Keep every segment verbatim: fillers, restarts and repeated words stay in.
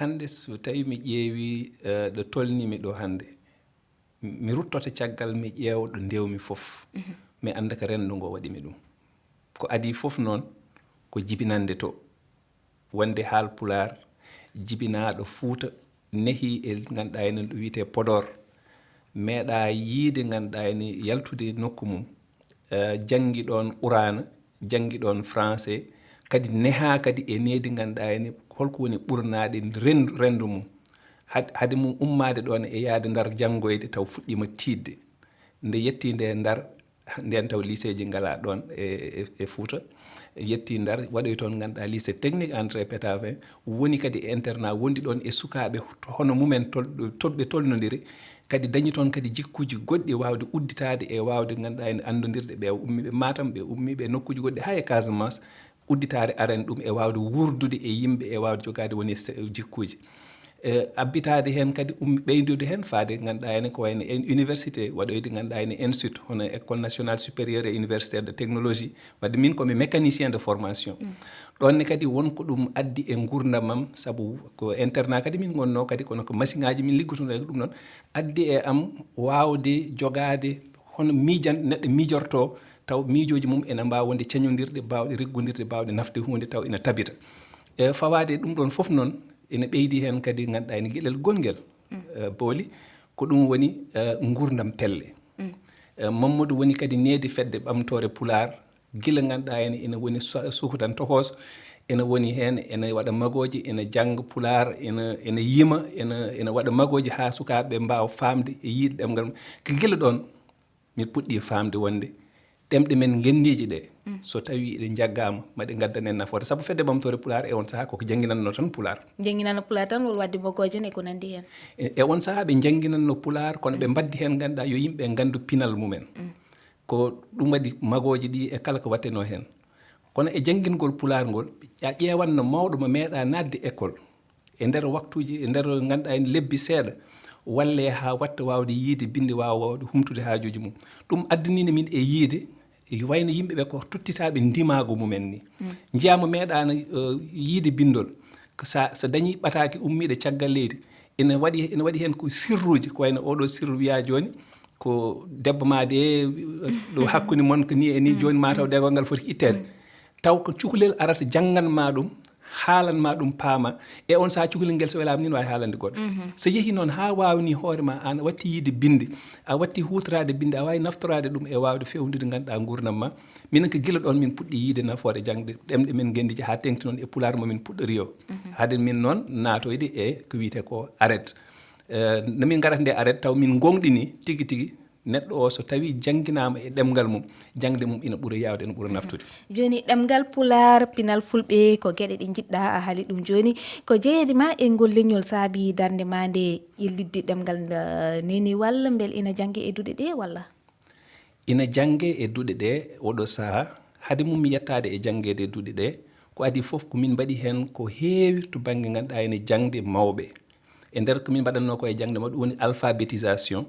Hannde, so tawi mi ƴeewi, eh, ɗo tolnimi ɗo hannde, mi ruttoto caggal, mi ƴeewa ɗo ndewmi fof. Mi annda ko renndo ngo waɗi mi ɗum. Ko adii fof noon, ko jibinande to. Wonde haal Pulaar jibinaaɗo Fuuta, nehi e, ngannduɗaa enen, ɗo wiyetee Podor, meeɗaa yiide, ngannduɗaa ene, yaltude nokku mum, eh, janngi ɗoon Quraana, janngi ɗoon français, kadi nehaa kadi e nehdi, ngannduɗaa ene, holko woni ɓurnaade rendu, rendu mum. Had-, hade mum ummaade ɗoon e yahde Ndar janngoyde, taw fuɗɗiima tiiɗde. Nde yetti nde Ndar, ndeen taw liseeji ngalaa ɗoon e, e, e Fuuta. Yetti Ndar, waɗoyi toon, ngannduɗaa, lycée technique André Pétavin, woni kadi e internat, wondi ɗoon e sukaaɓe hono mumen tol-, toɗɓe tolnondiri, kadi dañi toon kadi jikkuuji goɗɗi, waawde udditaade e waawde, ngannduɗaa ene, anndondirde ɓe ummiiɓe Matam, ɓe ummiiɓe e nokkuuji goɗɗi, haa e Casamance, udditaare arani ɗum e waawde wuurdude e yimɓe, e waawde jogaade woni se-, jikkuuji. E, abbitaade heen kadi, um, ɓeydude heen faade, ngannduɗaa ene, ko wayno en université, waɗoyde, ngannduɗaa ene, institut, hono École nationale supérieure et universitaire de technologie, wadde min ko mi mécanicien de formation. Ɗoon ne kadi won ko ɗum addi e nguurndam am, sabu ko internat kadi min ngonnoo kadi, kono ko masiŋaaji min liggotonoo e ɗum ɗoon, addi e am waawde jogaade hono miijan-, neɗɗo miijortoo, taw miijooji mum ene mbaawa wonde cañondirɗe, baawɗe reggondirde, baawɗe nafde huunde, taw ina tabita. E, fawaade e ɗum ɗoon fof noon, ene ɓeydi heen kadi, ngannduɗaa ene, geɗel gongel, e, booli, ko ɗum woni, e, nguurndam pelle. E, Mamadou woni kadi needi Fedde Ɓamtoore Pulaar, gila, ngannduɗaa ene, ene woni su-, sukutan tokoos, ene woni heen, ene waɗa magooji, ene jannga Pulaar, ene, ene yima, ene, ene waɗa magooji haa sukaaɓe ɓe mbaawa faamde e yiide ɗemngal mum. Ko gila ɗoon min puɗɗii faamde wonde ɗemɗe men ngenndiije ɗe, so tawii ɗe njaggaama, ma ɗe ngaddan en nafoore. Sabu Fedde Ɓamtoore Pulaar e oon sahaa koko jannginannoo tan Pulaar. Jannginannoo Pulaar tan, wol waɗde magooje ne ko nanndi heen. E, e oon sahaa ɓe njannginannoo Pulaar, kono ɓe mbaddi heen, ngannduɗaa, yo yimɓe nganndu pinal mumen. Ko ɗum waɗi magooji ɗi e kala ko waɗtenoo heen. Kono e janngingol Pulaar ngol, a ƴeewanno mawɗo mo meeɗaa naatde école, e nder waktuuji, e nder, ngannduɗaa, en lebbi seeɗa, walle haa watta waawde yiide binnde, waawa waawde humtude haajuuji mum. Ɗum addaniino min e yiide, e wayno yimɓe ɓe ko tottitaaɓe ndimaagu mumen ni. Njiyaa mo meeɗaano, eh, yiide binndol, ko sa, so dañii ɓataake ummiiɗe caggal leydi, ene waɗi, ene waɗi heen ko sirruuji, ko wayno oɗo sirru wiyaa jooni, ko debbo maa de, ɗo hakkunde mon ko ni e ni, jooni maa taw degol ngal foti itteede. Taw ko cukalel arata janngan maa ɗum, haalan maa ɗum, paama. E on sahaa cukalel ngel so welaama ni, ne waawi haalande goɗɗo. So yehi noon haa waawni hoore maa, aan a watti yiide binnde, a watti huutoraade binnde, a waawi naftoraade ɗum e waawde feewndude, ngannduɗaa, nguurndam maa. Minen ko gila ɗoon min puɗɗi yiide nafoore jaŋde ɗemɗe men ngenndiije haa teeŋti noon e Pulaar mo min puɗɗori o. Hade min noon naatoyde e ko wiyetee ko aret. Eh, no min ngarata nde aret, taw min ngoongɗini tigi tigi neɗɗo o, so tawii jannginaama e ɗemngal mum, jaŋde mum ina ɓura yaawde, ina ɓura naftude. Jooni, ɗemngal Pulaar, pinal Fulɓe, ko geɗe ɗe njiɗɗaa a haali ɗum jooni. Ko jeyeede ma e ngol leñol saabii darnde ma nde ƴellitde ɗemngal, eh, neeniwal, mbel ina jannge e duɗe ɗe walla? Ina jannge e duɗe ɗe oɗo sahaa. Hade mum mi yettaade e janngeede e duɗe ɗe, ko adii fof ko min mbaɗi heen ko heewi to bannge, ngannduɗaa, ene jaŋde mawɓe. E nder ko min mbaɗatnoo ko e jaŋde mawɓe, ɗum woni alphabétisation.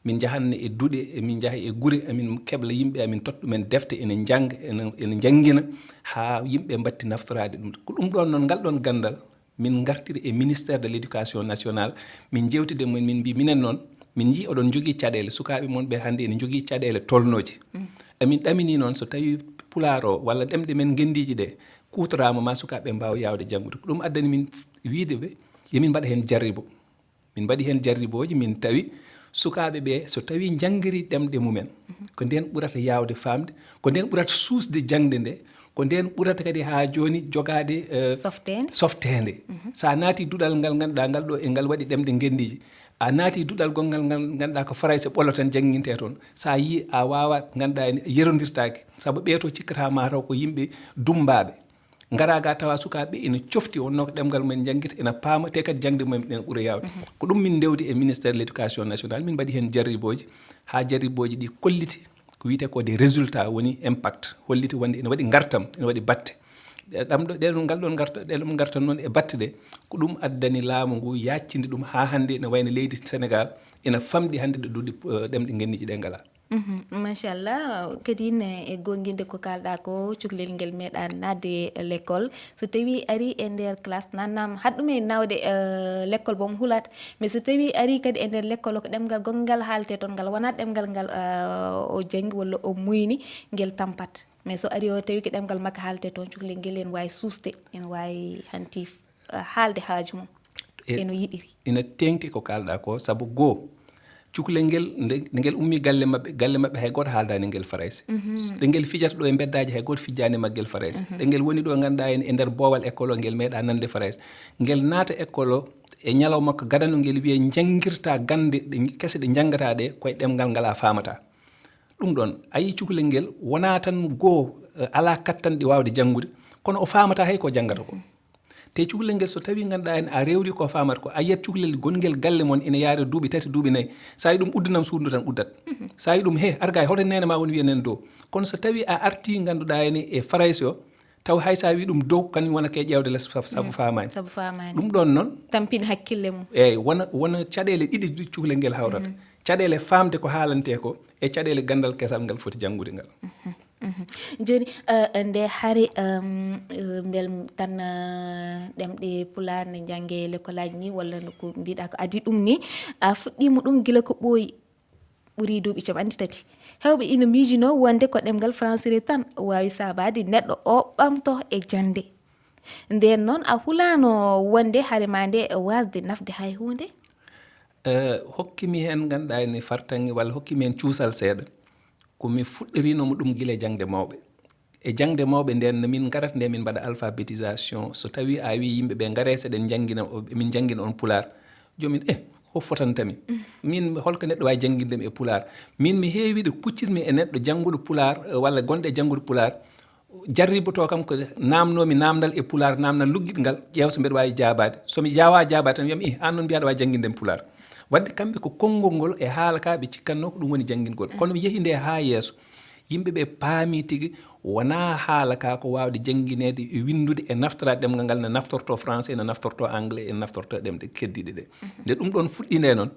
Min njahatno e duɗe, emin njaha e gure, emin keɓla yimɓe, emin totta ɗumen defte, ene njannga, ene, ene njanngina, haa yimɓe mbatti naftoraade ɗum. Ko ɗum ɗoon noon, ngal ɗoon ganndal, min ngartiri e ministère de l'éducation nationale, min njeewtida e mumen, min mbii, minen noon, min njii oɗon njogii caɗeele, sukaaɓe mon ɓe hannde ene njogii caɗeele tolnooje. Emin ɗaminii noon, so tawii Pulaar o walla ɗemɗe men ngenndiije ɗe kuutoraama, ma sukaaɓe mbaaw yaawde janngude. Ko ɗum addani min wiide ɓe, yo min mbaɗa heen jarribo. Min mbaɗi heen jarribooji, min tawi sukaaɓe ɓe, so tawii njanngirii ɗemɗe mumen, ko ndeen ɓurata yaawde faamde, ko ndeen ɓurata suusde jaŋde nde, ko ndeen ɓurata kadi haa jooni jogaade, eh, softeende. Softeende. So a naati duɗal ngal ngannduɗaa ngal ɗo, e ngal waɗi ɗemɗe ngenndiije, a naati duɗal gonngal ngal ngannduɗaa ko Farayse ɓolo tan janngintee toon, so a yii a waawaa, ngannduɗaa ene yerondirtaake, sabu ɓee to cikkata ma taw ko yimɓe dummbaaɓe. Ngaraa ga tawa sukaaɓe ɓe ina cofti, wonnoo ko ɗemngal mumen njanngita, ina paama, te kadi jaŋde mumen ene ɓura yaawde. Ko ɗum min ndewdi e ministère de l'éducation nationale, min mbaɗi heen jarribooji, haa jarribooji ɗi kolliti ko wiyetee ko des résultats, woni impact, holliti wonde ina waɗi ngartam, ina waɗi batte. Ɗe, ɗam ɗo, ɗe ɗum, ngal ɗoon ngarta, ɗe ɗum ngartan noon e batte ɗe, ko ɗum addani laamu ngu yaaccinde ɗum haa hannde ina wayno leydi Senegaal ina famɗi hannde ɗo duɗe, eh, ɗemɗe ngenndiije ɗe ngalaa. Mhm, machallah. Kadi ne, e gonginde ko kalɗa ko, cukalel ngel meeɗa nadde l'école. So tawi ari e nder classe, nanam haɗɗum e nawde, eh, l'école, boom hulat. Mais so tawi ari kadi e nder l'école, ko ɗemngal gonngal haalte toon ngal, wonaa ɗemngal ngal, eh, o janngi walla o muyni, ngel tampat. Mais so ari o tawi ko ɗemngal makko haalte toon, cukalel ngel ene waawi suusde, ene waawi hanti, eh, haalde haaju mum. E, eno yiɗiri. Ina teŋti ko kalɗa ko, sabu goo, cukalel ngel, nde, nde ngel ummi galle maɓɓe, galle maɓɓe hay gooto haaldaani ngel Farayse. Mhm. Ɗe ngel fijata ɗo e mbeddaaji, hay gooto fijjaani maggel Farayse. Mhm. Ɗe ngel woni ɗo, ngannduɗaa, en e nder boowal école o, ngel meeɗa nande Farayse. Ngel naata école o, e ñalawma ko gadano, ngel wiya njanngirta gannde ɗe kese ɗe njanngata ɗe, koye ɗemngal ngal a faamata. Ɗum ɗoon, a yii cukalel ngel, wonaa tan goo, eh, alaa kattanɗe waawde janngude, kono o faamata hay ko janngata ko. Te cukalel ngel, so tawi ngannduɗaa en a rewri ko faamata ko, a yiyat cukalel gongel galle mon ina yaari duuɓi tati, duuɓi nayi. So a yi ɗum uddanam suudu ndu tan uddat. Mhm. So a yi ɗum, he, arga e hoto neene ma woni wiya nene dow. Kono so tawi a arti ngannduɗaa en e Farayse o, taw hay so a wi ɗum dow, kañum wona ke ƴeewde les, sab-, sabu faamaani. Sabu faamaani. Ɗum ɗoon noon. Tampini hakkille mum. Eey, wona, wona caɗeele ɗiɗi ɗi cukalel ngel hawrata. Mhm. Caɗeele faamde ko haalantee ko e caɗeele ganndal kesal ngal foti janngude ngal. Mhm. Mhm. Jooni, eh, nde hari, em, eh, mbel tan, eh, ɗemɗe Pulaar ne njannge lekkolaaji ni, walla no ko mbiɗa ko adii ɗum ni, a fuɗɗiima ɗum gila ko ɓooyi, ɓuri duuɓi capanɗe tati. Heewɓe ina miijinoo wonde ko ɗemngal Farayse tan waawi saabaade neɗɗo o ɓamto e jannde. Ndeen noon, a hulaano wonde hare ma nde waasde nafde hay huunde? Eh, hokki mi heen, ngannduɗaa, ene fartaŋŋe walla hokki mi heen cuusal seeɗa. Ko mi fuɗɗoriino mo ɗum gila e jaŋde mawɓe. E jaŋde mawɓe ndeen, no min ngarata nde min mbaɗa alphabétisation, so tawii a wii yimɓe ɓe, "Ngaree seɗen njanngina o-, min njanngina on Pulaar." Joom min, "Eh, ko fotanta mi? Min, holko neɗɗo waawi jannginde mi e Pulaar?" Min, mi heewi ɗo kuccitmi e neɗɗo jannguɗo Pulaar, eh, walla gonɗo e janngude Pulaar, jarribotoo kam ko naamnoo mi naamndal e Pulaar, naamndal luggiɗo ngal, ƴeew so mbeɗa waawi jaabaade. So mi jaawaa jaabaade tan, wiyam, "Ih, aan noon mbiyaɗo waawi jannginde mi Pulaar." Waɗde kamɓe ko konngol ngol e haala ka ɓe cikkatnoo ko ɗum woni janngingol. Kono mi yehi nde haa yeeso, yimɓe ɓe paami tigi wonaa haala ka ko waawde janngineede e winndude e naftoraade ɗemngal ngal no naftortoo français, no naftortoo anglais, e naftortoo ɗemɗe keddiiɗe ɗe. Nde ɗum ɗoon fuɗɗi nde noon,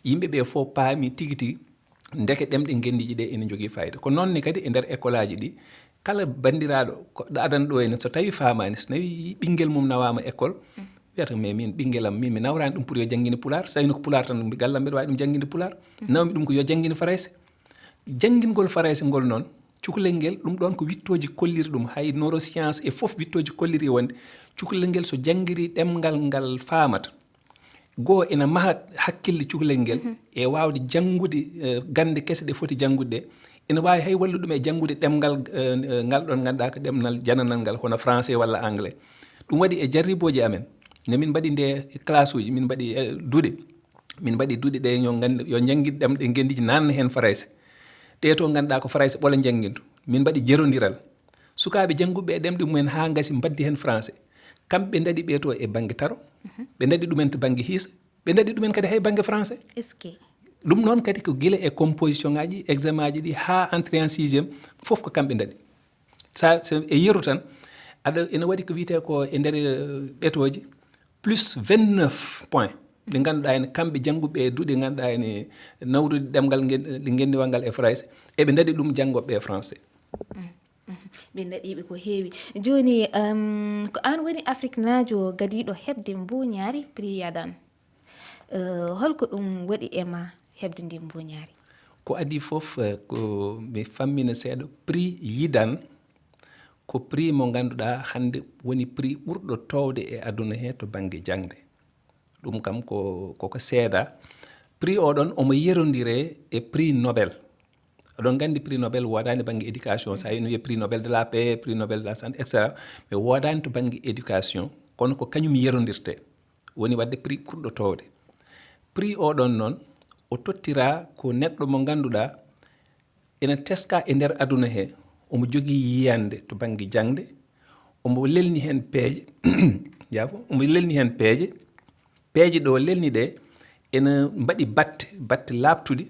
yimɓe ɓe fof paami tigi tigi ndeke ɗemɗe ngenndiiji ɗe ene njogii fayida. Ko noon ne kadi e nder école aji ɗi, kala banndiraaɗo ko ɗo adana ɗo ene, so tawi faamaani, so tawi ɓinngel mum nawaama école, wiyata, "Mais min ɓinngel am, min mi nawraani ɗum pour yo janngine Pulaar, so tawi no ko Pulaar tan, mi gallam mbeɗa waawi ɗum jannginde Pulaar. Nawmi ɗum ko yo janngine Farayse." Janngingol Farayse ngol noon, cukalel ngel, ɗum ɗoon ko wiɗtooji kolliri ɗum, hay neuroscience e fof wiɗtooji kolliri wonde cukalel ngel so janngirii ɗemngal ngal faamata. Goo ina maha hakkille cukalel ngel e waawde janngude, eh, gannde kese ɗe foti janngude ɗe. Ina waawi hay wallude ɗum e janngude ɗemngal, eh, eh, ngal ɗoon ngannduɗaa ko ɗemngal jananal ngal, hono français walla anglais. Ɗum waɗi e jarribooji amen, nde min mbaɗi nde e classe uji, min mbaɗi, eh, duɗe. Min mbaɗi duɗe ɗe yo nganndu-, yo njanngiɗo ɗemɗe ngenndiiji naatna heen Farayse. Ɗe to ngannduɗaa ko Farayse ɓolo njannginto. Min mbaɗi jerondiral. Sukaaɓe jannguɓe e ɗemɗe mumen haa ngasi mbaddi heen français. Kamɓe ndaɗi ɓe to e bannge taro, ɓe ndaɗi ɗumen to bannge hiisa, ɓe ndaɗi ɗumen kadi hay bannge français. Est-ce que? Ɗum noon kadi ko gila e composition aji, examen aji ɗi haa entrée en sixième, fof ko kamɓe ndaɗi. Sa, so e yeru tan, aɗa, ene waɗi ko wiyetee ko e nder, eh, ɓetooji, plus vingt-neuf points. Ɗi ngannduɗaa ene kamɓe jannguɓe e duɗe ngannduɗaa ene nawrude ɗemngal ngen-, ngenndiwal ngal e Farayse, eɓe ndaɗi ɗum janngoɓe e français. Mhm. Ɓe ndaɗiiɓe ko heewi. Jooni, em, ko aan woni Afriknaajo gadiiɗo heɓde mbuuñaari Prix Yadan. Eh, holko ɗum waɗi e ma heɓde ndi mbuuñaari? Ko adii fof, eh, ko mi fammina seeɗa, Prix Yidan ko prix mo ngannduɗaa hannde woni prix ɓurɗo toowde e aduna he to bannge jaŋde. Ɗum kam ko, koko seedaa. Prix oɗon omo yerondire e Prix Nobel. Oɗon nganndi Prix Nobel woodaani bannge éducation, so a yino wiye Prix Nobel de la paix, Prix Nobel de la santé, et cetera. Mais woodaani to bannge éducation, kono ko kañum yerondirte. Woni waɗde prix ɓurɗo toowde. Prix oɗon noon, o tottiraa ko neɗɗo mo ngannduɗaa ene teskaa e nder aduna he, omo jogii yiyannde to bannge jaŋde, omo lelni heen peeje, yaafo, omo lelni heen peeje, peeje ɗo lelni ɗe ene mbaɗi batte, batte laaɓtuɗe,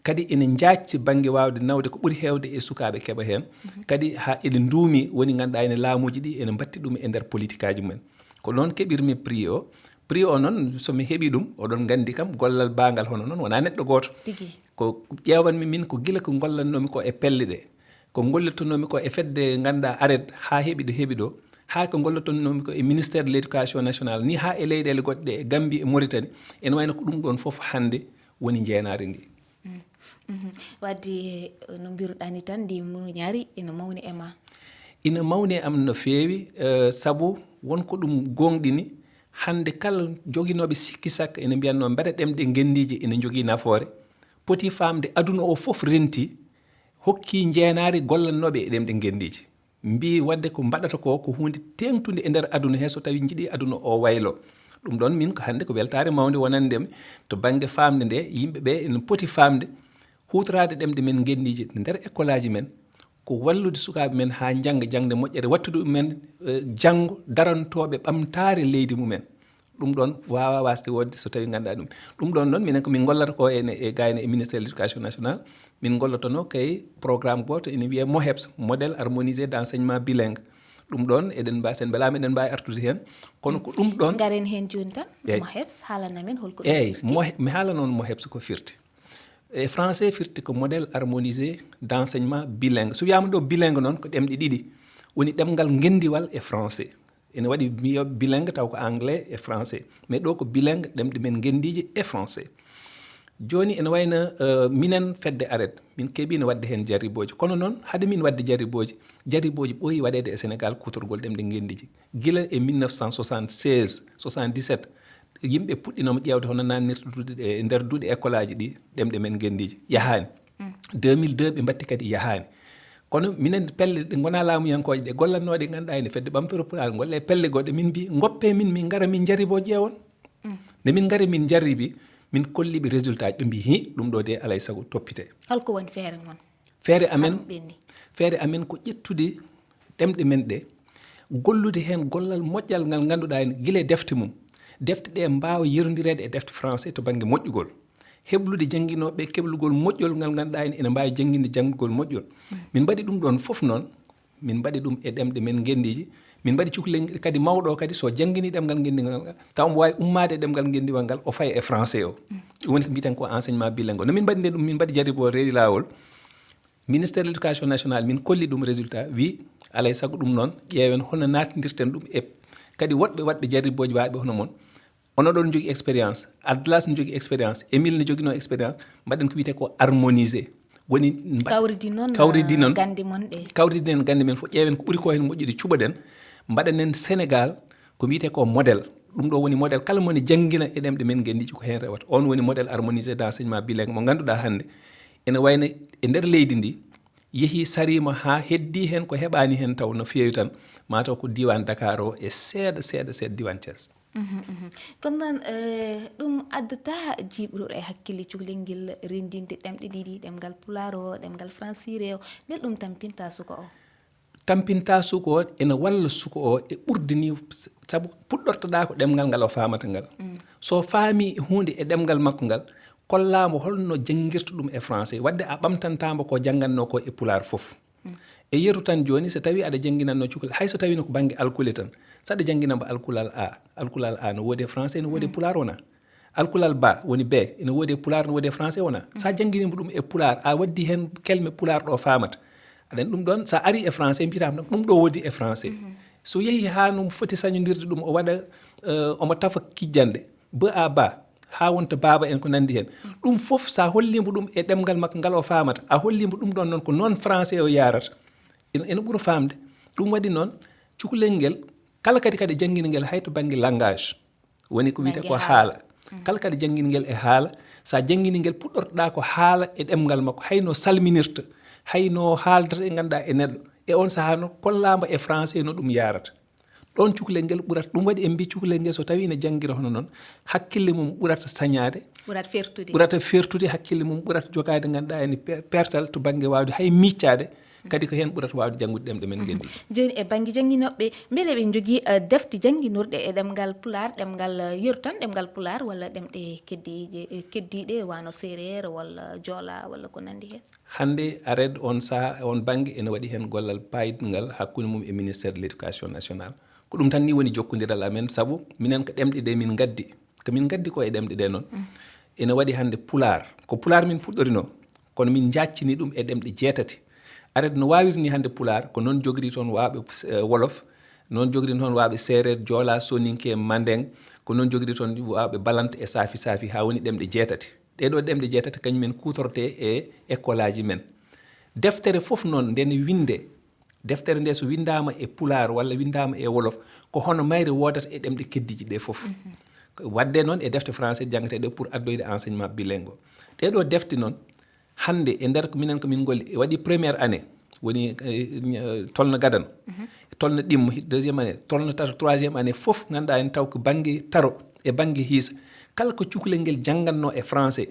kadi ene njaacci bannge waawde nawde ko ɓuri heewde e sukaaɓe keɓa heen, kadi haa eɗe nduumi woni ngannduɗaa ene laamuuji ɗi ene mbatti ɗum e nder politikaaji mumen. Ko noon keɓirmi prix o, Prix o noon, so mi heɓi ɗum, oɗon nganndi kam, gollal baangal hono noon wonaa neɗɗo gooto. Tigi. Ko ƴeewanmi min, ko gila ko ngollatnoomi ko e pelle ɗe, ko ngollitonoomi ko e fedde ngannduɗaa ARED, haa heɓi ɗo heɓi ɗo, haa ko ngollitonoomi ko e ministère de l'éducation nationale, ni haa e leyɗeele goɗɗe ɗe, e Gambie, e Mauritanie, ene wayno ko ɗum ɗoon fof hannde woni njeenaari ndi. Mhm. Wadde, eh, no mbiruɗaa ni tan, ndi muñaari ina mawni e ma? Ina mawni e am no feewi, eh, sabu won ko ɗum gooŋɗini. Hannde kala joginooɓe sikki sakka ina mbiyatnoo mbeɗa ɗemɗe ngenndiije ina njogii nafoore, poti faamde aduna o fof renti, hokki njeenaari gollatnooɓe e ɗemɗe ngenndiije. Mbii wadde ko mbaɗata ko, ko huunde teeŋtunde e nder aduna he, so tawi njiɗi aduna o waylo. Ɗum ɗoon min ko hannde ko weltaare mawnde wonande mi to bannge faamde nde, yimɓe ɓe ene poti faamde huutoraade ɗemɗe men ngenndiije nder école aji men, ko wallude sukaaɓe men haa njannga jaŋde moƴƴere, wattude ɗum men, eh, janngo darantooɓe ɓamtaare leydi mumen. Ɗum ɗoon waawaa waasde woodde so tawii nganndaa ɗum. Ɗum ɗoon noon, minen ko min ngollata ko ene, e gayna e ministère de l'éducation nationale, min ngollotonoo kay programme gooto ene wiyee MOHEPS, Modèle Harmonisé d'Enseignement Bilingue. Ɗum ɗoon, eɗen mbaawi, sen mbelaama eɗen mbaawi artude heen, kono ko ɗum ɗoon. Ngaren heen jooni tan, eey. MOHEPS, haalana men holko ɗum Eey, firti? Mohe-, mi haalana on MOHEPS ko firti. E français firti ko Modèle Harmonisé d'Enseignement Bilingue. So wiyaama ɗo bilingue noon, ko ɗemɗe ɗiɗi. Woni ɗemngal ngenndiwal e français. Ene waɗi mbiyo bilingue taw ko anglais e français. Mais ɗo ko bilingue, ɗemɗe men ngenndiije e français. Jooni ene wayno, eh, minen fedde ARED, min keɓiino waɗde heen jarribooji. Kono noon, hade min waɗde jarribooji, jarribooji ɓooyi waɗeede e Sénégal kuutorgol ɗemɗe ngenndiije. Gila e mille neuf cent soixante-seize, soixante-dix-sept, yimɓe puɗɗinooma ƴeewde hono naatnirta duɗe ɗe, e nder duɗe école aji ɗi, ɗemɗe men ngenndiije. Yahaani. Mm. Deux mille deux ɓe mbatti kadi yahaani. Kono minen pelle ɗe ngonaa laamuyankooje, ɗe gollatnoo ɗe ngannduɗaa ene fedde ɓamtore Pulaar, ngolle e pelle goɗɗe, min mbii, ngoppee min, min ngara min jarriboo ƴeewon. Mm. Nde min ngari min jarribi, min kolli ɓe résultat ji, ɓe mbii, "Hi, ɗum ɗo de alay sago toppite." Holko woni feere mon? Feere amen, Haa ɗum ɓenni. Feere amen ko ƴettude ɗemɗe men ɗe, gollude heen gollal moƴƴal ngal ngannduɗaa ene gila e defte mum. Defte ɗe mbaawa yerondireede e defte français to bannge moƴƴugol. Heblude jannginooɓe keblugol moƴƴol ngal ngannduɗaa ene, ene mbaawi jannginde janngugol moƴƴol. Mm. Min mbaɗi ɗum ɗoon fof noon, min mbaɗi ɗum e ɗemɗe men ngenndiije. Min mbaɗi cukalel kadi mawɗo kadi, so janngini ɗemngal ngenndigal ngal, taw omo waawi ummaade e ɗemngal ngenndiwal ngal, o faya e français o. Mm. Ɗum woni ko mbiiten ko enseignement bilingue. No min mbaɗi nde ɗum, min mbaɗi jarriboo reedi laawol. Ministère de l'éducation nationale, min kolli ɗum résultat, wi, alay sago ɗum noon, ƴeewen hono naatndirten ɗum e kadi woɗɓe waɗɓe jarribooji waaɓe hono mon. Onon ɗon njogii expérience, Atlas ne jogii expérience, Émile ne joginoo expérience, mbaɗen ko wiyetee ko harmonisé. Woni mba-, Kawridi noon, kawridi noon, gannde mon ɗe. Kawridi en gannde men fof, ƴeewen ko ɓuri ko heen moƴƴude, cuɓoɗen, mbaɗanen Sénégal ko wiyetee ko modèle. Ɗum ɗo woni modèle, kala mo ne janngina e ɗemɗe men ngenndiije ko heen rewata. On woni modèle harmonisé d'enseignement bilingue mo ngannduɗaa hannde ene wayno e nder leydi ndi, yehii sariima haa heddii heen ko heɓaani heen taw no feewi tan, mataw ko diiwaan Dakar o e seeɗa, seeɗa, seeɗa diiwaan Thiès. Mhm, mhm. Kono noon, eh, ɗum addataa jiiɓruɗo e hakkille cukalel ngel renndinde ɗemɗe ɗiɗi, ɗemngal Pulaar o, ɗemngal Fransiire o, mbele ɗum tampintaa suka o? Tampintaa suka o, ene walla suka o e ɓurde ni, s-, sabu puɗɗortoɗaa ko ɗemngal ngal o faamata ngal. Mm. So faami huunde e ɗemngal makko ngal, kollaa mbo holno janngirta ɗum e français, wadde a ɓamtantaa mbo ko janngannoo ko e Pulaar fof. Mm. E yeru tan jooni, so tawii aɗa jannginannoo cukalel, hay so tawii no ko bannge alkule tan, so aɗa janngina mbo alkulal A, alkulal A no woodi e français, no woodi e Mm. Pulaar wonaa? Alkulal ba woni B, ene woodi e Pulaar, no woodi e français wonaa? Mm. So a janngini mbo ɗum e Pulaar, a waddi heen kelme Pulaar ɗo faamata. Aɗa anndi ɗum ɗoon, so a arii e français, mbiyataa ɗum ɗo woodi e français. Mhm. So yehii haa no foti sañondirde ɗum, o waɗa, eh, omo tafa kijjannde, B A ba, haa wonta baaba en ko nanndi heen. Mm. Ɗum fof, so a hollii mbo ɗum e ɗemngal makko ngal o faamata, a hollii mbo ɗum ɗoon noon ko noon français o yaarata, ene, ene ɓura faamde. Ɗum waɗi noon, cukalel ngel, kala kadi kadi janngini ngel, hay to bannge langage, woni ko wiyetee Bannge ko haala. Haala. Mm. Kala kadi janngini ngel e haala, so a janngini ngel, puɗɗortoɗaa ko haala e ɗemngal makko, hay no salminirta, hay no haaldata e ngannduɗaa e neɗɗo. E oon sahaa noon, kollaa mbo e français no ɗum yaarata. Ɗoon cukalel ngel ɓurata, ɗum waɗi en mbii cukalel ngel so tawii ene janngira hono noon, hakkille mum ɓurata sañaade, Ɓurata fertude. Ɓurata fertude, hakkille mum ɓurata jogaade, ngannduɗaa ene pe-, pertal to bannge waawde hay miijaade, kadi ko heen ɓurata waawde janngude ɗemɗe men ngenndiije. Jooni e bannge jannginooɓe, mbele ɓe njogii, eh, defte jannginirɗe e ɗemngal Pulaar, ɗemngal, eh, yeru tan ɗemngal Pulaar, walla ɗemɗe keddiiɗe, eh, keddiiɗe, wano Seereer, walla Joola, walla ko nanndi heen? Hannde, ARED on saha, on bannge ene waɗi heen gollal paayɗingal hakkunde mum e Ministère de l'Éducation nationale. Ko ɗum tan ni woni jokkondiral amen, sabu minen ko ɗemɗe ɗe min ngaddi. Ko min ngaddi ko e ɗemɗe ɗe noon. Ene waɗi hannde Pulaar. Ko Pulaar min puɗɗorinoo, kono min njaaccini ɗum e ɗemɗe jeetati. Aret no waawiri ni hannde Pulaar, ko noon jogiri toon waawɓe, eh, Wolof, noon jogiri toon waawɓe Seereer, Joola, Soninke, Mandeng, ko noon jogiri toon waawɓe Balant e Saafi Saafi, haa woni ɗemɗe jeetati. Ɗee ɗoo ɗemɗe jeetati kañum en kuutortee e ekkolaaji men. Deftere fof noon nde ne winnde, deftere nde so winndaama e Pulaar walla winndaama e Wolof, ko hono mayre woodata e ɗemɗe keddiiji ɗe fof. Waɗde noon e defte français janngetee ɗe pour addoyde enseignement bilingue. Ɗee ɗoo defte noon, hannde e nder ko minen ko min ngolli, e waɗi première année, woni, eh, tolno gadano, tolno ɗimmo, deuxième année, tolno tato, troisième année, fof ngannduɗaa en taw ko bannge taro e bannge hiisa. Kala ko cukalel ngel janngannoo e français,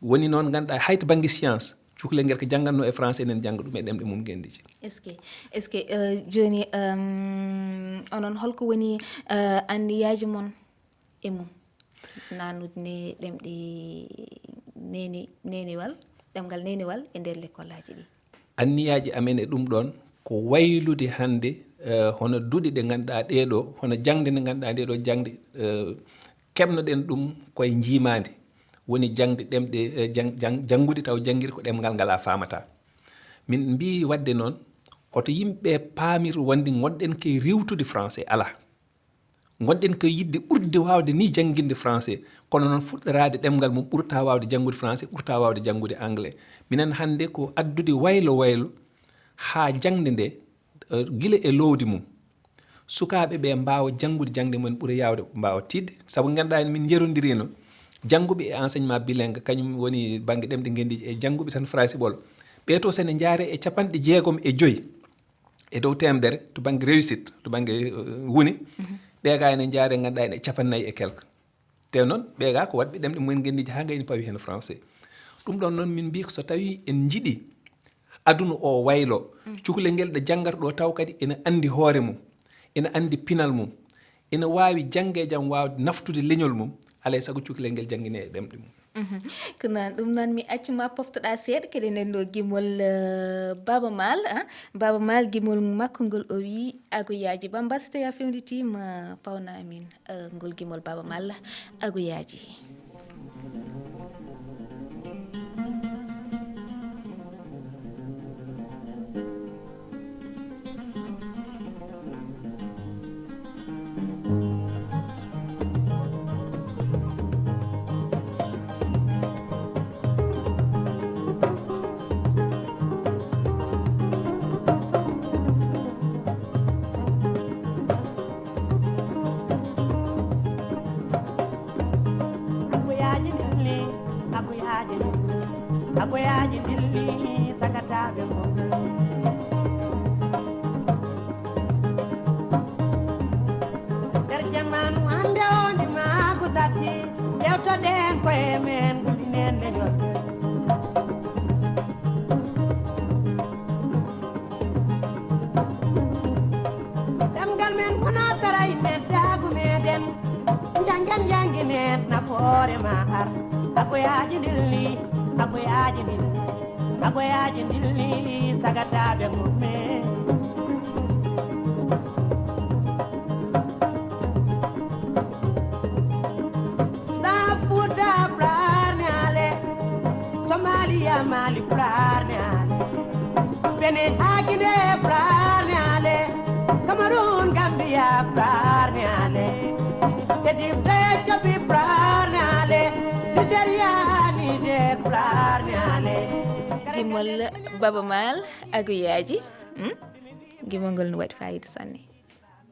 woni noon ngannduɗaa hay to bannge science, cukalel ngel ko janngannoo e français, enen jannga ɗum e ɗemɗe mum ngenndiije. Est-ce que, est-ce que, euh, jooni, euh, onon holko woni, euh, anniyaaji mon e mum? Nanude ne ɗemɗe neni-, neniwal, ɗemngal neniwal e nder lekkolaaji ɗi. Anniyaaji amen e ɗum ɗoon ko waylude hannde, eh, hono duɗe ɗe ngannduɗaa ɗee ɗoo, hono jaŋde nde ngannduɗaa nde ɗoo jaŋde, eh, keɓnoɗen ɗum koye njiimaandi. Woni jaŋde ɗemɗe, eh, jaŋ-, jaŋ-, janngude taw janngiri ko ɗemngal ngal a faamataa. Min mbii waɗde noon, hoto yimɓe paamir wonde ngonɗen ke riiwtude français, alaa. Ngonɗen ko yiɗde ɓurde waawde ni jannginde français, kono noon fuɗɗoraade ɗemngal mum ɓurta waawde janngude français, ɓurta waawde janngude anglais. Minen hannde ko addude waylo waylo haa jaŋde nde, eh, gila e loowdi mum. Sukaaɓe ɓe mbaawa janngude jaŋde mumen ɓura yaawde, mbaawa tiiɗde. Sabu ngannduɗaa en min njerondirino jannguɓe e enseignement bilingue, kañum woni bannge ɗemɗe ngenndiije e jannguɓe tan français ɓolo. Ɓee to so ne njaare e capanɗe jeegom e joy e dow teemedere to bannge réussite, to bannge, eh, woni, ɓee ga ene njaare ngannduɗaa ene capanɗe nayi e quelque. Te noon, ɓee ga ko waɗɓe ɗemɗe mumen ngenndiije haa ngayni pawi heen français. Ɗum ɗoon noon min mbii ko so tawii en njiɗi aduna o waylo, cukalel ngel ɗo janngata ɗo taw kadi ene anndi hoore mum, ene anndi pinal mum, ene waawi jannge jam waawde naftude leñol mum, alay sago cukalel ngel janngine e ɗemɗe mum. Mhm. Ko noon, ɗum noon mi accu ma poftoɗa seeɗa, kadi nden ɗo gimol, eh, Baaba Maal, ah. Baaba Maal, gimol makko ngol o wii agoyaaji. Bamba, so tawi a fewnditi ma pawna amin, eh, ngol gimol Baaba Maal, agoyaaji. Agoyaaji ndilli, agoyaaji ndilli, agoyaaji ndilli, sagataaɓe fof. Nder jamaanu hannde o, ndimaagu satti, ƴeewtoɗen koye men, gullinen leñol. Ɗemngal men wona saray men daagu meɗen. Njanngen, njannginen nafoore ma ar. Agoyaaji ndilli, agoyaaji ndilli, agoyaaji ndilli, sagataaɓe mum men. Fuuta Pulaar ne ale, Somalia Mali Pulaar ne ale, Benin haa Guinée Pulaar ne ale, Cameroun Gambia Pulaar ne ale, Égypte Éthiopie Pulaar ne ale, Nigeria Niger Pulaar ne ale. Gimol Baaba Maal, agoyaaji. Hmm? Gimol ngol no waɗi faayiida sanne.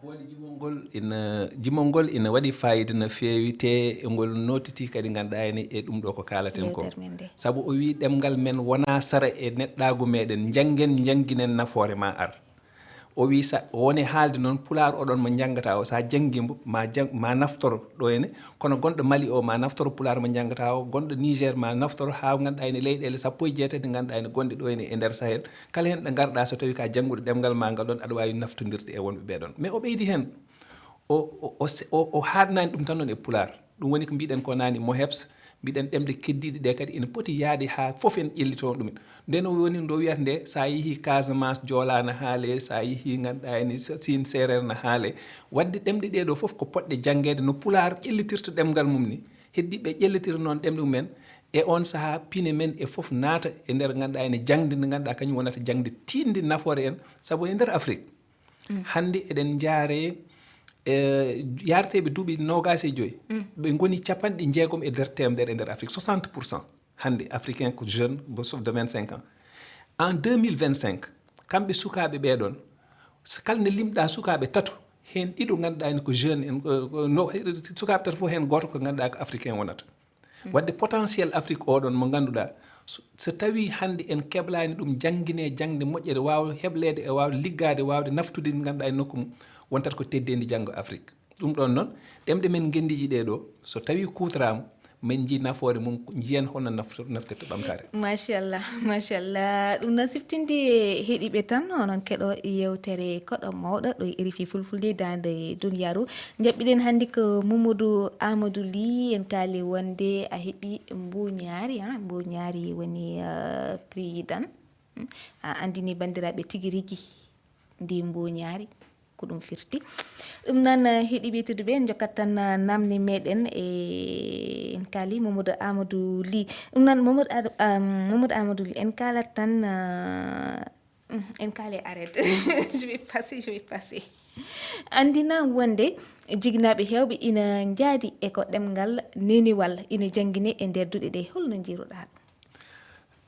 Boole jimol ngol ina, jimol ngol ina waɗi faayiida no feewi, te ngol nootitii kadi, ngannduɗaa ene e ɗum ɗo ko kaalaten ko. Yeewtere men nde. Sabu o wii ɗemngal men wonaa sara e neɗɗaagu meɗen, njanngen, njannginen nafoore ma ar. O wii sa, o woni haalde noon Pulaar oɗon mo njanngata o, sa janngi mbo, ma jang-, ma naftoro ɗo ene, kono gonɗo Mali o ma naftoro Pulaar mo njanngata o, gonɗo Niger ma naftoro, haa ngannduɗaa ene leyɗeele sappo e jeetati ngannduɗaa ene gonɗe ɗo ene e nder Sahel. Kala heen ɗo ngarɗaa, so tawii ka jannguɗo ɗemngal ma ngal ɗon, aɗa waawi naftondirde e wonɓe ɓee ɗon. Mais o ɓeydi heen, o, o, o se-, o, o haaɗnaani ɗum tan noon e Pulaar. Ɗum woni ko mbiɗen ko naani MOHEPS, Mbiɗen ɗemɗe keddiiɗe ɗe kadi ene poti yahde haa fof en ƴellito ɗumen. Nde no woni ndo wiyata nde, so a yehii Casamance, Joola na haale, so a yehii, ngannduɗaa ene, Siin, Seereer na haale. Waɗde ɗemɗe ɗee ɗoo fof ko potɗe janngeede no Pulaar ƴellitirta ɗemngal mum ni. Heddiiɓe ɓe ƴellitira noon ɗemɗe mumen, e oon sahaa pine men e fof naata e nder, ngannduɗaa ene, jaŋde nde ngannduɗaa kañum wonata jaŋde tiiɗnde nafoore en, sabu e nder Afrik, hannde eɗen njaaree, e, yaareteeɓe duuɓi noogaas e joy, ɓe ngoni capanɗe jeegom e nder teemedere e nder Afrik, soixante pour cent. Hannde, Africain ko jeune, bo so de vingt-cinq ans. En deux mille vingt-cinq, kamɓe sukaaɓe ɓee ɗoon, so kala nde limɗaa sukaaɓe tato, heen ɗiɗo ngannduɗaa ene ko jeune, en, ko, ko, no, sukaaɓe tato fof heen gooto ko ngannduɗaa ko Africain wonata. Waɗde potentiel Afrique oo ɗoon mo ngannduɗaa, so, so tawii hannde en keɓlaani ɗum jannginee jaŋde moƴƴere, waawa hebleede e waawde liggaade, waawde naftude ngannduɗaa e nokku mum, wontat ko teddeendi janngo Afrique. Ɗum ɗoon noon, ɗemɗe men ngenndiiji ɗee ɗoo, so tawii kuutoraama, men njii nafoore mum, njiyen honno naftor-, naftirta ɓamtaare. Machallah, machallah. Ɗum noon siftinde heɗiiɓe tan, onon keɗo yewtere Koɗo Mawɗo ɗo e R F I Fulfulde, daande duniyaaru. Njaɓɓiɗen hannde ko Mamadou Amadou Ly, en kaali wonde a heɓi mbuuñaari, ah, mbuuñaari woni, eh, prix Dan. Hmm. A anndini banndiraaɓe tigi rigi ndi mbuuñaari, ko ɗum firti. Ɗum noon, eh, heɗiiɓe tedduɓe, en njokkat tan, eh, naamne meɗen e en kaali Mamadou Amadou Ly. Ɗum noon, Mamadou Ad-, ah, Mamadou Amadou Ly, en kaalat tan, eh, hmm, en kaali arrête. Je vais passer, je vais passer. Anndina wonde jignaɓe heewɓe ina njaadi e ko ɗemngal neniwal ina janngine e nder duɗe ɗe. Holno njiiruɗaa ɗum?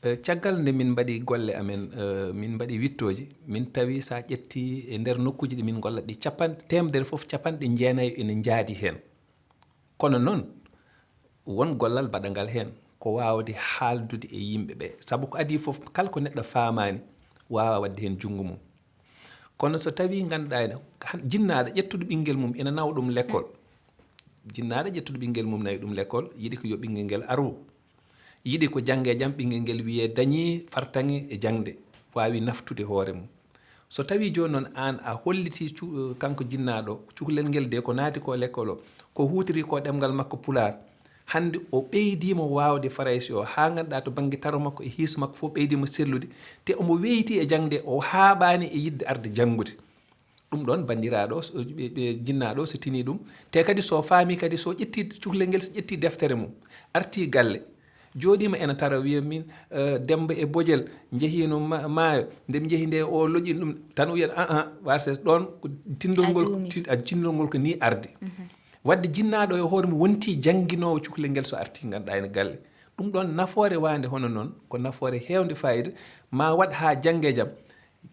Eh, caggal nde min mbaɗi golle amen, eh, min mbaɗi wittooji, min tawi so a ƴetti e nder nokkuuji ɗi min ngollat ɗi, capan-, teemedere fof, capanɗe jeenayo ene njaadi heen. Kono noon, won gollal baɗangal heen, ko waawde haaldude e yimɓe ɓe. Sabu ko adii fof, kala ko neɗɗo faamaani, waawaa waɗde heen junngo mum. Kono so tawii ngannduɗaa ene, han-, jinnaaɗo ƴettuɗo ɓinngel mum ina nawa ɗum lekkol, jinnaaɗo ƴettuɗo ɓinngel mum nawi ɗum lekkol, yiɗi ko yo ɓinngel ngel aru. Yiɗi ko jannge jam ɓinngel ngel wiyee dañii fartaŋŋe e jaŋde, waawi naftude hoore mum. So tawii jooni noon aan a hollitii cu-, kanko jinnaaɗo, cukalel ngel de ko naati ko lekkol o, ko huutiri ko ɗemngal makko Pulaar, hannde o ɓeydiima waawde Farayse o, haa ngannduɗaa to bannge taro makko e hiiso makko fof ɓeydiima sellude, te omo weeyti e jaŋde, o haaɓaani e yiɗde arde janngude. Ɗum ɗoon, banndiraaɗo, so, ɓe, ɓe jinnaaɗo, so tinii ɗum, te kadi so faami kadi, so ƴetti cukalel ngel, so ƴetti deftere mum, arti galle, jooɗiima ena tara, wiya min, eh, Demmba e Bojel njehiino ma-, maayo, nde ɓe njehi nde o loƴƴini ɗum, tan o wiyat, "Ah, ah, warses ɗoon, ko tindol ngol, a juumii. Ti-, a tindol ngol ko nii ardi." Mhm. Waɗde jinnaaɗo e hoore mum wonti jannginoowo cukalel ngel so arti ngannduɗaa ene galle. Ɗum ɗoon nafoore waande hono noon, ko nafoore heewnde faayiida, ma waɗ haa jannge jam.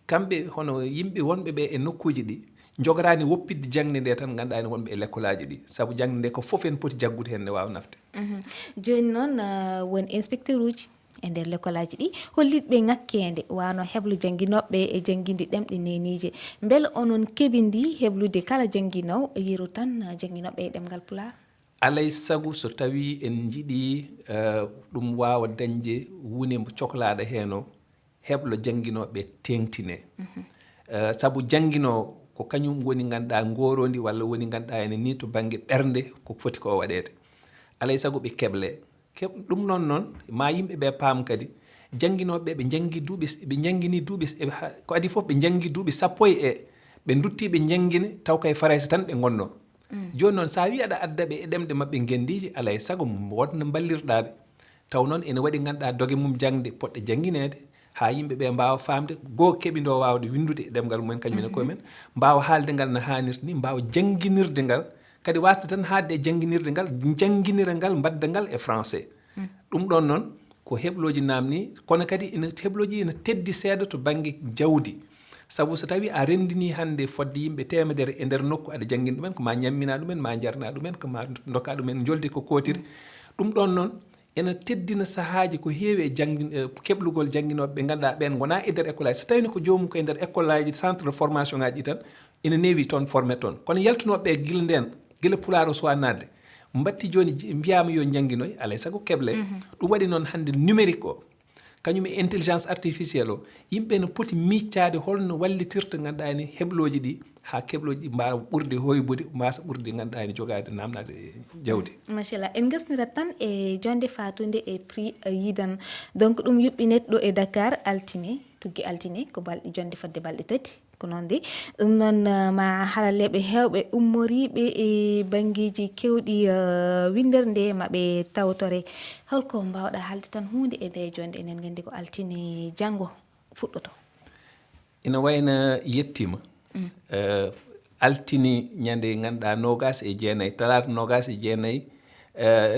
Kamɓe hono yimɓe wonɓe ɓe e nokkuuji ɗi, njogoraani woppitde jaŋde nde tan, ngannduɗaa ene wonɓe e lekkolaaji ɗi. Sabu jaŋde nde ko fof en poti jaggude heen nde waawa nafde. Mhm. Jooni noon, ah, won inspecteur uji e nder lekkolaaji ɗi, hollitɓe ŋakkeende, wano heblo jannginooɓe e jannginde ɗemɗe neeniije. Mbele onon keɓindii heblude kala jannginoowo, yeru tan, ah, jannginooɓe e ɗemngal Pulaar? Alay sago so tawii en njiɗii, eh, ɗum waawa dañde wune mbo coklaaɗo heen o, heblo jannginooɓe teeŋtinee. Mhm. Eh, sabu jannginoowo ko kañum woni ngannduɗaa ngooroondi walla woni ngannduɗaa ene nii to bannge ɓernde ko foti ko waɗeede. Alay sago ɓe keɓle. Keɓ-, ɗum noon noon, ma yimɓe ɓe paam kadi, jannginooɓe ɓe njanngi duuɓi, ɓe njannginii duuɓi, ɓe ha-, ko adii fof ɓe njanngi duuɓi sappo e, ɓe nduttii ɓe njanngini, taw kay Farayse tan ɓe ngonnoo. Mm. Jooni noon, so a wii aɗa adda ɓe e ɗemɗe maɓɓe ngenndiije, alaa e sago, won no mballirɗaa ɓe. Taw noon ene waɗi ngannduɗaa doge mum jaŋde poɗɗe janngineede, haa yimɓe ɓe mbaawa faamde, goo keɓindoo waawde winndude e ɗemngal mumen, kañum en e koye mumen, mbaawa haalde ngal no haanirta ni, mbaawa jannginirde ngal, kadi waasde tan haaɗde e jannginirde ngal, njannginira ngal, mbadda ngal e français. Mm. Ɗum ɗoon noon, ko heblooji naamni, kono kadi ina, heblooji ina teddi seeɗa to bannge jawdi. Sabu so tawii a renndinii hannde fodde yimɓe teemedere e nder nokku, aɗa janngina ɗumen, ko ma ñamminaa ɗumen, ma njarnaa ɗumen, ko ma ndokkaa ɗumen njoldi ko kootiri. Ɗum ɗoon noon, ena teddina sahaaji ko heewi e janngin-, e keblugol jannginooɓe ɓe ngannduɗaa ɓeen ngonaa e nder école aji. So tawii ko joomum ko e nder école aji, centre de formation ngaji ɗi tan, ina neewi toon formé toon. Kono yaltunooɓe ɓe gila ndeen, gila pulaar o suwaa naatde, mbatti jooni ji-, mbiyaama yo njannginoy, alaa e sago keble. Mhm. Ɗum waɗi noon hannde numérique o, kañum e intelligence artificielle o, yimɓe no poti miiccaade holno wallitirta ngannduɗaa ene heblooji ɗi haa keblooji ɗi mbaawa ɓurde hoybude, mbasa ɓurde ngannduɗaa ene jogaade naamnaade jawdi. Machallah, en ngasnirat tan e jonde fatunde e prix yidan. Donc ɗum yuɓɓi neɗɗo e Dakar altine, tuggi altine ko balɗe jonde fodde balɗe tati. Ko noon de ɗum noon, ma haraleeɓe heewɓe ummoriiɓe e banngeeji keewɗi winndere nde maɓe tawtore. Holko mbaawɗa haalde tan huunde e nde jonde? Enen nganndi ko altine janngo fuɗɗoto. Ina wayna yettiima. Altini ñande ngannduɗaa noogaas e jeenayi, talaata noogaas e jeenayi,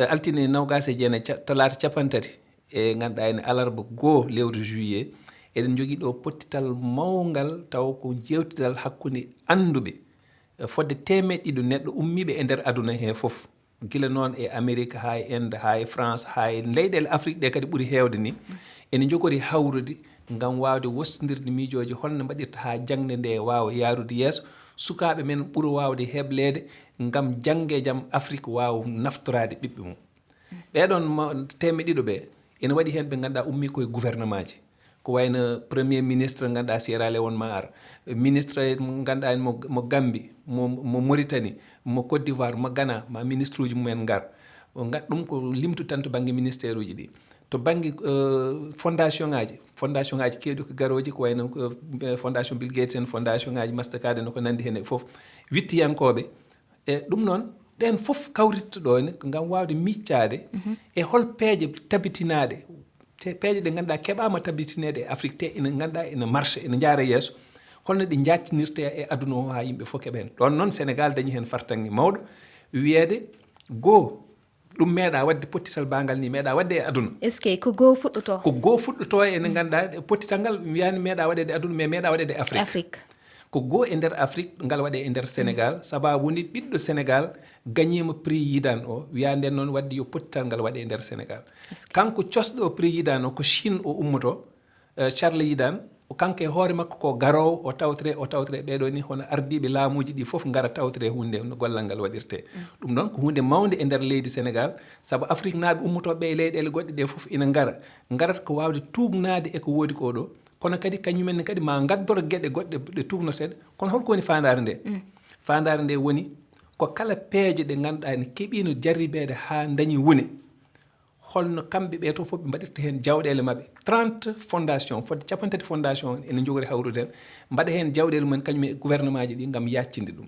altini noogaas e jeenayi, talaata capanɗe tati e ngannduɗaa ene alarba goo lewru juillet. Eɗen njogii ɗo pottital mawngal taw ko jeewtidal hakkunde annduɓe fodde teemeɗɗe ɗiɗo neɗɗo ummiiɓe e nder aduna he fof. Gila noon e Amerique, haa e Inde, haa e France, haa e leyɗeele Afrique ɗe kadi ɓuri heewde ni, ene njogori hawrude ngam waawde wostondirde miijooji holno mbaɗirta haa jaŋde nde waawa yaarude yeeso, sukaaɓe men ɓura waawde hebleede ngam jaŋde e jam Afrique waawa naftoraade ɓiɓɓe mum. Ɓeɗon teemeɗɗe ɗiɗo ɓe, ene waɗi heen ɓe ngannduɗaa ummii koye gouvernement ji. Ko wayno premier ministre ngannduɗaa Sierra Leone ma ar, ministre ngannduɗaa mo Gambie, mo Mauritanie, mo Côte d'Ivoire, mo Ghana, ma ministre uji mumen ngar. Ɗum ko limtu tan to bannge ministère uji ɗi. To bannge fondation ngaji, fondation ngaji keewɗi ko garooji, ko wayno fondation Bill Gates en, fondation ngaji Mastercard en, ko nanndi heen e fof, wittiyankooɓe. E ɗum noon, ɓeen fof kawritto ɗo ne ngam waawde miccaade e hol peeje tabitinaɗe, peeje ɗe ngannduɗaa keɓaama tabitineede e Afrique te ene ngannduɗaa ene marche, ene njaara yeeso, holno ɗe njaactinirte e aduna o haa yimɓe fof keɓa heen. Ɗoon noon Sénégal dañi heen fartaŋŋe mawɗo, wiyeede goo ɗum meeɗa waɗde pottital bangal ni meeɗa waɗde e aduna. Est-ce que ko goo fuɗɗoto? Ko goo fuɗɗoto ene ngannduɗaa pottital ngal wiyani meeɗa waɗede aduna mais meeɗa waɗede Afrique. Afrique. Ko goo e nder Afrique ngal waɗe e nder Sénégal, sababu woni ɓiɗɗo Sénégal gañiima prix yidan o, wiya nden noon waɗde yo pottital ngal waɗe e nder Sénégal. Kanko cosɗo o prix yidan o ko Chine o ummoto, Charles Yidan, o kanko e hoore makko ko garoowo, o tawtore, o tawtore ɓeɗo ni hono ardiiɓe laamuuji ɗi fof ngara tawtore hunde no gollal ngal waɗirte. Ɗum noon ko hunde mawnde e nder leydi Sénégal, sabu Afrique naaɓe ummotooɓe e leyɗeele goɗɗe ɗe fof ina ngara, ngarat ko waawde tuugnaade e ko woodi ko ɗo, kono kadi kañumen ne kadi ma ngaddor geɗe goɗɗe ɗe tuugnorteɗe. Kono holko woni faandaare nde? Faandaare nde woni ko kala peeje ɗe ngannduɗaa ne keɓino jarribeede haa dañi wune, holno kamɓe ɓe to fof ɓe mbaɗirta heen jawɗeele maɓɓe. Trente fondation, fodde capanɗe tati fondation ene njogori hawrude heen, mbaɗa heen jawɗeele mumen kañum e gouvernement ji ɗi ngam yaccinde ɗum.